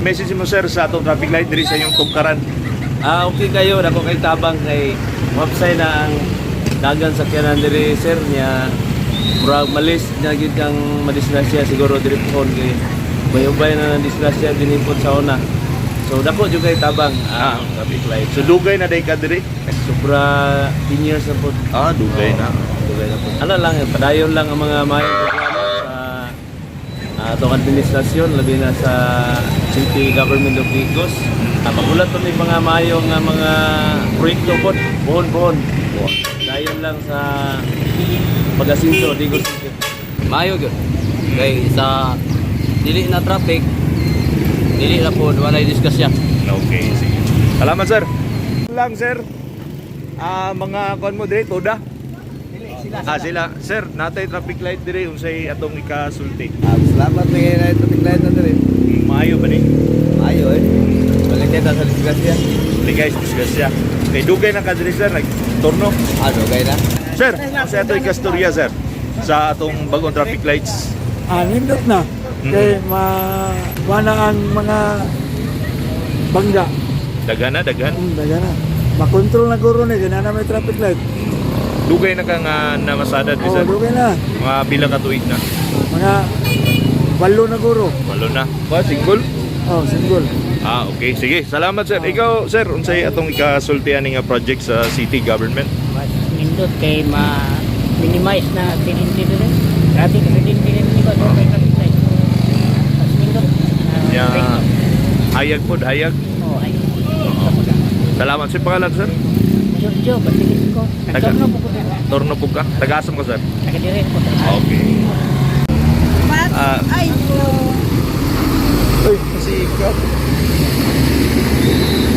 message mo, sir, sa atong traffic light diri sa inyong tugkaran? Ah, okay kayo, dako kay tabang kay website na ang dagan sa sakyanan diri, sir, niya murag malis na gyud kang madisgrasya siguro diri pohon kay bayubay na ng disgrasya dinhi pod sa una. So dako jud kay tabang ang traffic light. So dugay na day ka diri? Sobra 10 years na pod. Ah, dugay na. Dugay na pod. Ano lang, padayon lang ang mga maayong programa sa atong administrasyon, labi na sa City Government of Digos. Magulat to may mga maayo nga mga proyekto pod, buhon-buhon. Dayon lang sa pag-asinso, Digos City. Maayo gyud. Kay sa dili na traffic, dili na po walay disgrasya. Okay, sige. Salamat, sir. Lang, sir. Ah, mga kuan mo diri toda. Ah, sila. Sir, natay traffic light diri, unsay atong ikasulti? Ah, salamat na ngayon na traffic light na diri. Maayo ba ni? Ayo eh. Balik kita sa disgrasya. Di guys, disgrasya. Kay dugay na ka diri, sir, nagturno. Ano kay na? Sir, unsay ato ikastorya, sir, sa atong bagong traffic lights? Ah, nindot na. Kay ma wala ang mga bangga. Daghan na, daghan. Daga na. Makontrol na guro ni kay na may traffic light. Dugay na ka nga namasada diri, Oh, sir. dugay na. Mga pila ka tuig na? Mga 8 na guro. 8 na. Ba, single? Oh, single. Ah, okay. Sige, salamat, sir. Ikaw, sir, unsay atong ikasultian nga project sa city government? Mas nindot kay ma minimize na aksidente dito. Traffic aksidente dito, di ba? Doon kay traffic light. Mas nindot. Ya. Proyekto. Hayag po, hayag. Oh, ay. Salamat. Sir, pangalan, sir? Giorgio, Basilis ko. Nagtorno po ko dito. Torno po ka. Taga-asam ka, sir? Taga dire po. Okay. Ah. Ay, Uy, sikat.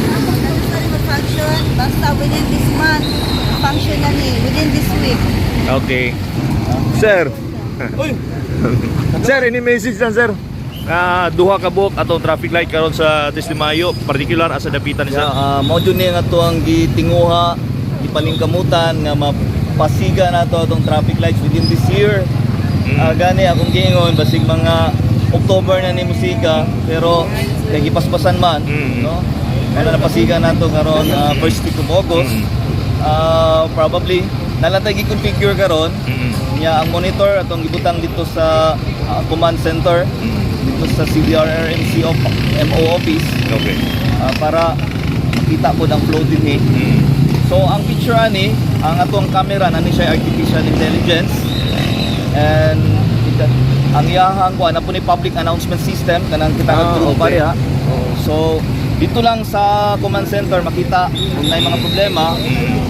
ako totally mag-function. Basta within this month, function na ni, within this week. Okay. Sir. Sir, any message lang, sir? Ah, duha ka buok atong traffic light karon sa 3 de Mayo, particular asa dapitan ni sir. Yeah, mao jud ni nga ato ang gitinguha, gipaningkamutan nga mapasiga nato atong traffic lights within this year. Ah, gani akong giingon basig mga October na ni musika pero kay gipaspasan man, no? Ano, napasiga nato karon first week of August. Ah, probably nalatay gi-configure karon. Nya ang monitor atong gibutang dito sa command center dito sa CDRRMC of MO office para makita po ang flow din eh. So ang picture ani, ang atong camera nani siya artificial intelligence and ang iyahang kuan na po ni public announcement system kanang kita ah, pa diha. So dito lang sa command center makita kung naay mga problema.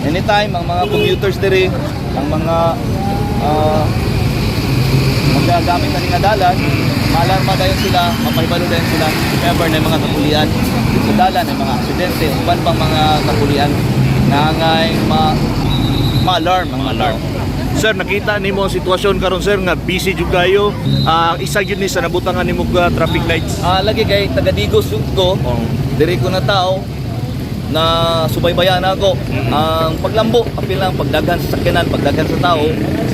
Anytime ang mga commuters diri, ang mga magagamit na nga dalan, maalarma dayon sila, mapahibalo dayon sila if ever na mga kapulian sa dalan, ay mga aksidente, uban pang mga kapulian na ngay ma ma-alarm ang mga Alarm. tao. Sir, nakita nimo ang sitwasyon karon, sir, nga busy jud kayo. Ah, isa gyud ni sa nabutangan nimo ga traffic lights. Ah, lagi kay taga Digos jud ko. Diri ko na tao na subaybayan ako ang paglambo, apil lang pagdaghan sa sakyanan, pagdaghan sa tao.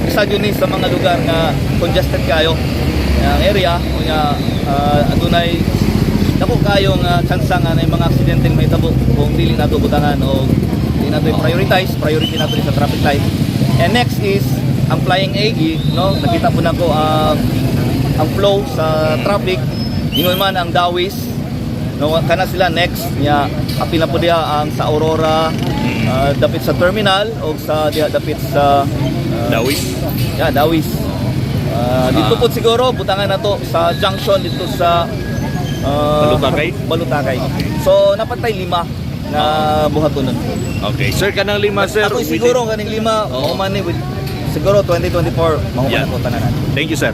Isa jud ni sa mga lugar nga congested kayo ang area, unya adunay dako kayo nga tsansa nga na mga aksidente nga mahitabo kung dili nato butangan o dili nato i-prioritize, priority nato ni sa traffic light. And next is ang flying AG, no? Nakita po nako ang flow sa traffic. Ingon man ang Dawis, no, kana sila next nya apil na po diha ang sa Aurora, dapit sa terminal o sa diha dapit sa Dawis. Yeah, Dawis. Dito po siguro butangan na to sa junction dito sa Balutakay? Balutakay. So napatay lima na buhatonon. Okay. Sir, kanang lima, sir. Ako siguro kaning lima, mao man ni siguro 2024 mao man ko tanan. Thank you, sir.